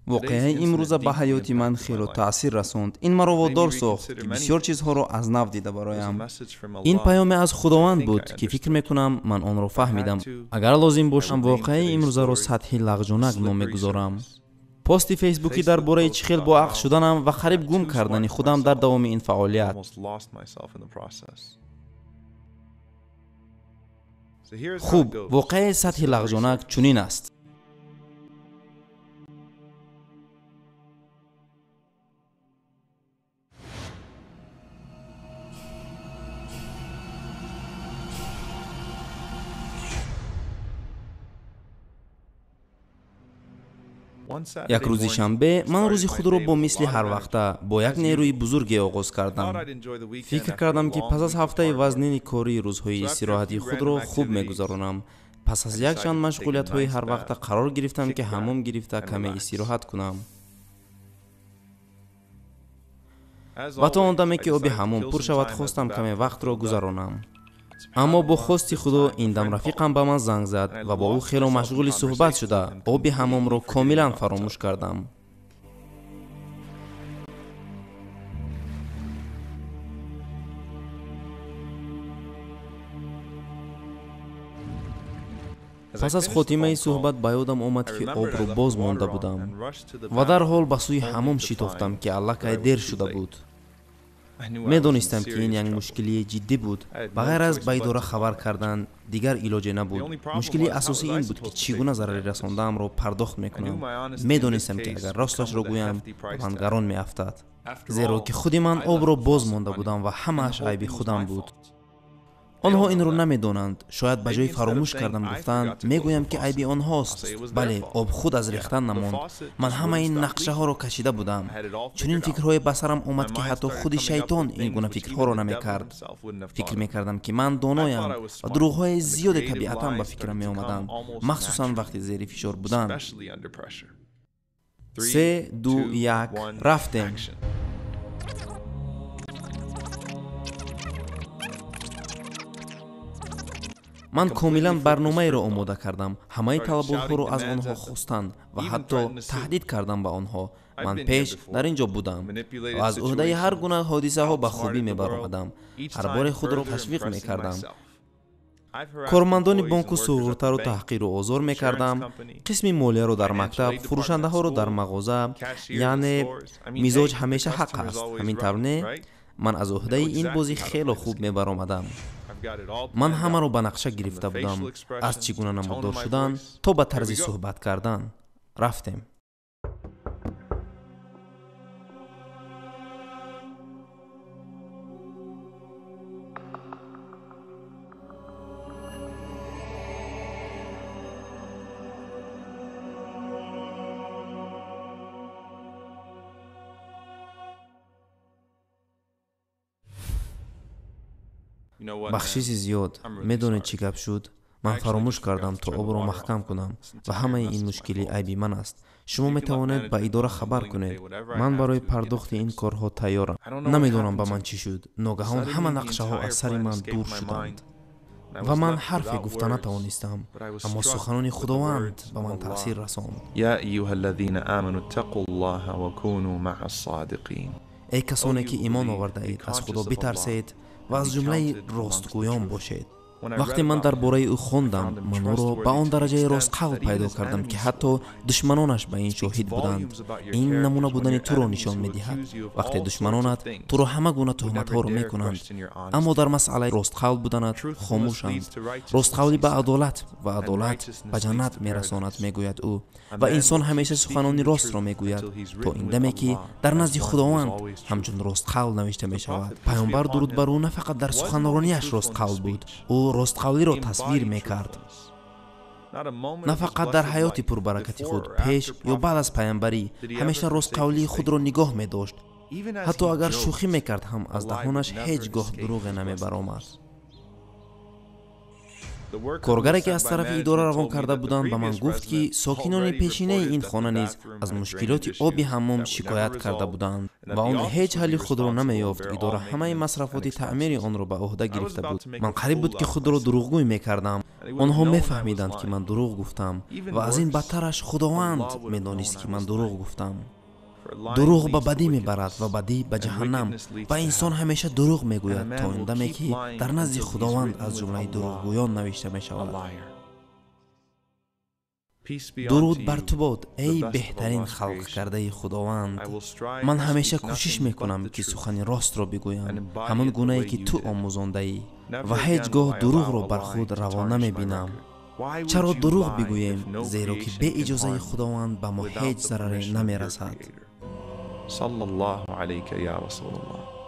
Воқеаи имрӯза ба ҳаёти ман хело таъсир расонд. Ин маро водор сохт, ки бисёр чизҳоро аз нав дида бароям. Ин паёме аз Худованд буд, ки фикр мекунам ман онро фаҳмидам. Агар лозим бошам, воқеаи имрӯзаро сатҳи лағжонак ном мегузорам. Пости фейсбукӣ дар бораи чӣ хел боақл шуданам ва қариб гум кардани худам дар давоми ин фаъолият. Хуб, воқеаи сатҳи лағжонак чунин аст. Як рӯзи шанбе ман рӯзи худро бо мисли ҳарвақта бо як нерӯи бузурге оғоз кардам. Фикр кардам, ки пас аз ҳафтаи вазнини кории рӯзҳои истироҳати худро хуб мегузаронам. Пас аз якчанд машғулиятҳои ҳарвақта қарор гирифтам, ки ҳаммом гирифта каме истироҳат кунам. Ва то он даме, ки оби ҳаммом пур шавад, хостам каме вақтро гузаронам. Аммо бо хости Худо ин дам рафиқам ба ман занг зад ва бо ӯ хело машғули суҳбат шуда оби ҳаммомро комилан фаромӯш кардам. Пас аз хотимаи суҳбат ба ёдам омад, ки обро боз монда будам ва дарҳол ба сӯи ҳаммом шитофтам, ки аллакай дер шуда буд. Медонистам, ки ин як мушкилии ҷиддӣ буд. Ба ғайр аз ба идора хабар кардан дигар илоҷе набуд. Мушкилии асосӣ ин буд, ки чӣ гуна зарари расондаамро пардохт мекунам. Медонистам, ки агар росташро гӯям, ба ман гарон меафтад, зеро ки худи ман обро боз монда будам ва ҳамааш айби худам буд. Онҳо инро намедонанд. Шояд ба ҷои фаромӯш кардам гуфтанд, мегӯям, ки айби онҳост. Бале, об худ аз рехтан намонд. Ман ҳамаи ин нақшаҳоро кашида будам. Чунин фикрҳое ба сарам омад, ки ҳатто худи шайтон ин гуна фикрҳоро намекард. Фикр мекардам, ки ман доноям ва дурӯғҳои зиёде табиатан ба фикрам меомаданд, махсусан вақти зери фишор будан. 3, 2, 1, рафтем. Ман комилан барномаеро омода кардам. Ҳамаи талаботҳоро аз онҳо хостанд ва ҳатто таҳдид кардам ба онҳо. Ман пеш дар ин ҷо будам ва аз ӯҳдаи ҳар гуна ҳодисаҳо ба хубӣ мебаромадам. Ҳар боре худро ташвиқ мекардам. Кормандони бонку суғуртаро таҳқиру озор мекардам, қисми молияро дар мактаб, фурӯшандаҳоро дар мағоза. Яъне мизоҷ ҳамеша ҳақ аст, ҳамин тавр не? Ман аз ӯҳдаи ин бозӣ хело хуб мебаромадам. Ман ҳамаро ба нақша гирифта будам, аз чӣ гуна намуддор шудан то ба тарзи суҳбат кардан. Рафтем. Бахшиши зиёд. Медонед чӣ гап шуд? Ман фаромӯш кардам то обро маҳкам кунам ва ҳамаи ин мушкилӣ айби ман аст. Шумо метавонед ба идора хабар кунед. Ман барои пардохти ин корҳо тайёрам. Намедонам ба ман чӣ шуд. Ногаҳон ҳама нақшаҳо аз сари ман дур шуданд ва ман ҳарфе гуфта натавонистам, аммо суханони Худованд ба ман таъсир расонд. Эй касоне ки имон овардаед, аз Худо битарсед ва аз ҷумлаи ростгӯён бошед. Вақте ман дар бораи ӯ хондам, ман ӯро ба он дараҷаи ростқавл пайдо кардам, ки ҳатто душманонаш ба ин шоҳид буданд. Ин намуна будани туро нишон медиҳад. Вақте душманонат туро ҳама гуна туҳматҳоро мекунанд, аммо дар масъалаи ростқавл буданат хомӯшанд. Ростқавлӣ ба адолат ва адолат ба ҷаннат мерасонад, мегӯяд ӯ. Ва инсон ҳамеша суханони ростро мегӯяд, то ин даме ки дар назди Худованд ҳамчун ростқавл навишта мешавад. Паёмбар дуруд бар ӯ на фақат дар суханрониаш ростқавл буд, ӯ ростқавлиро тасвир мекард. На фақат дар ҳаёти пурбаракати худ, пеш ё баъд аз паямбарӣ ҳамеша ростқавлии худро нигоҳ медошт. Ҳатто агар шӯхӣ мекард ҳам аз даҳонаш ҳеҷ гоҳ дурӯғе намебаромад. Коргаре, ки аз тарафи идора равон карда буданд, ба ман гуфт, ки сокинони пешинаи ин хона низ аз мушкилоти оби ҳаммом шикоят карда буданд ва он ҳеҷ ҳалли худро намеёфт. Идора ҳамаи масрафоти таъмири онро ба ӯҳда гирифта буд. Ман қариб буд, ки худро дурӯғгӯй мекардам. Онҳо мефаҳмиданд, ки ман дурӯғ гуфтам, ва аз ин бадтараш, Худованд медонист, ки ман дурӯғ гуфтам. Дурӯғ ба бадӣ мебарад ва бадӣ ба ҷаҳаннам, ва инсон ҳамеша дурӯғ мегӯяд, то он даме, ки дар назди Худованд аз ҷумлаи дурӯғгӯён навишта мешавад. Дуруд бар ту бод, эй беҳтарин халқкардаи Худованд. Ман ҳамеша кӯшиш мекунам, ки сухани ростро бигӯям, ҳамон гунае, ки ту омӯзондаӣ, ва ҳеҷ гоҳ дурӯғро бар худ раво намебинам. Чаро дурӯғ бигӯем? Зеро ки бе иҷозаи Худованд ба мо ҳеҷ зараре намерасад. Саллаллоҳу алайка я Расулаллоҳ.